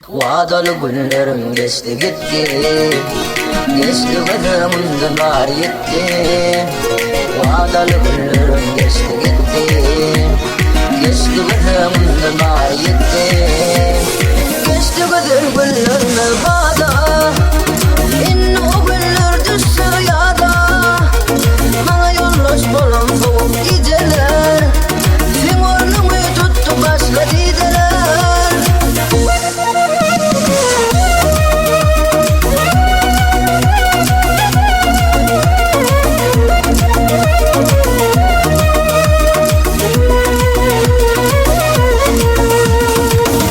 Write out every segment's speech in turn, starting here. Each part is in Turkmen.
Wadaly günlerim geçdi gitdi Geçdi gözümden bar ýitdi Wadaly günlerim geçdi gitdi Geçdi gözümden bar ýitdi Geçdi güzel günlerim bada Indi o günler düşse ýada Maňa ýoldaş bolan sowuk gijeler Seň ornuňy tutdy başga dideler.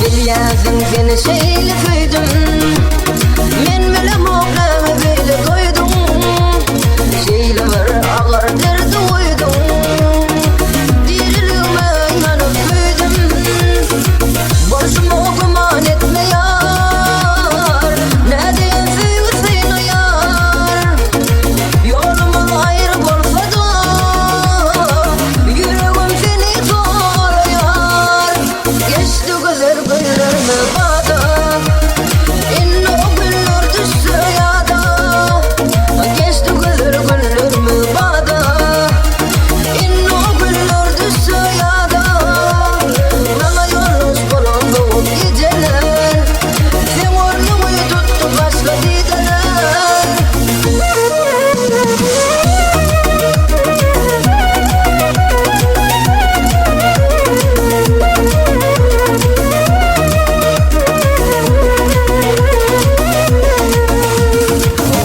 Bilýänsiň seni şeýle söýdüm Men bilemok näme beýle doýduň Şeýle bir agyr derde goýduň Diriligime ýanyp köýdüm Bolşuma güman etme ýar Nädeýin söýgi synaýar Ýolumyz aýry bolsa-da Ýüregim seni soraýar Geçdi güzel günlerimiz bada Indi o günler düşse ýada Geçdi güzel günlerimiz bada Indi o günler düşse ýada Maňa ýoldaş bolan sowuk gijeler Seň ornuňy tutdy başga dideler.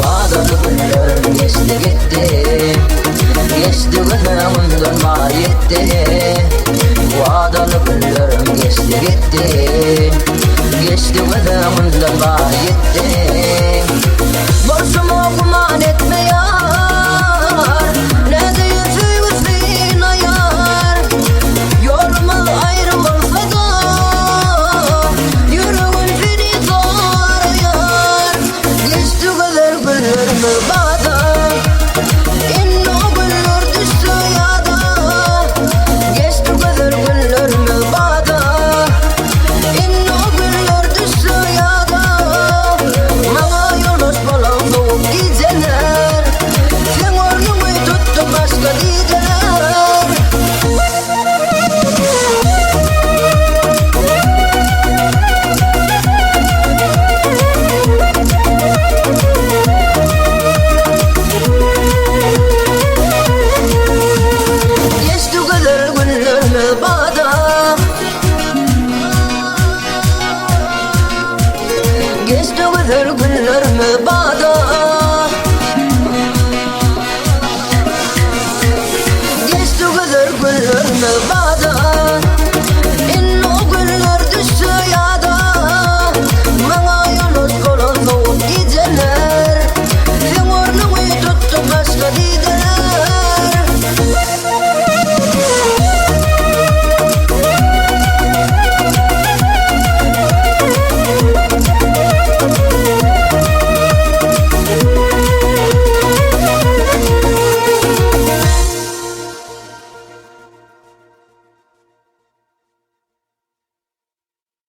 Wadaly günlerim geçdi gitdi Geçdi günüm mundan bar ýetdi Wadaly günlerim geçdi gitdi Geçdi günüm mundan bar ýetdi Bolşuma güman etme ýar Nädeýin söýgi synaýar Ýolumyz aýry bolsa-da Ýüregim seni soraýar Geçdi güzel günlerimiz bada Indi o günler düşse ýada Geçdi güzel günlerimiz bada Indi o günler düşse ýada Maňa ýoldaş bolan sowuk gijeler Seň ornuňy tutdy başga dideler. Geçdi güzel günlerimiz bada Geçdi güzel günlerimiz bada Geçdi güzel günlerimiz bada.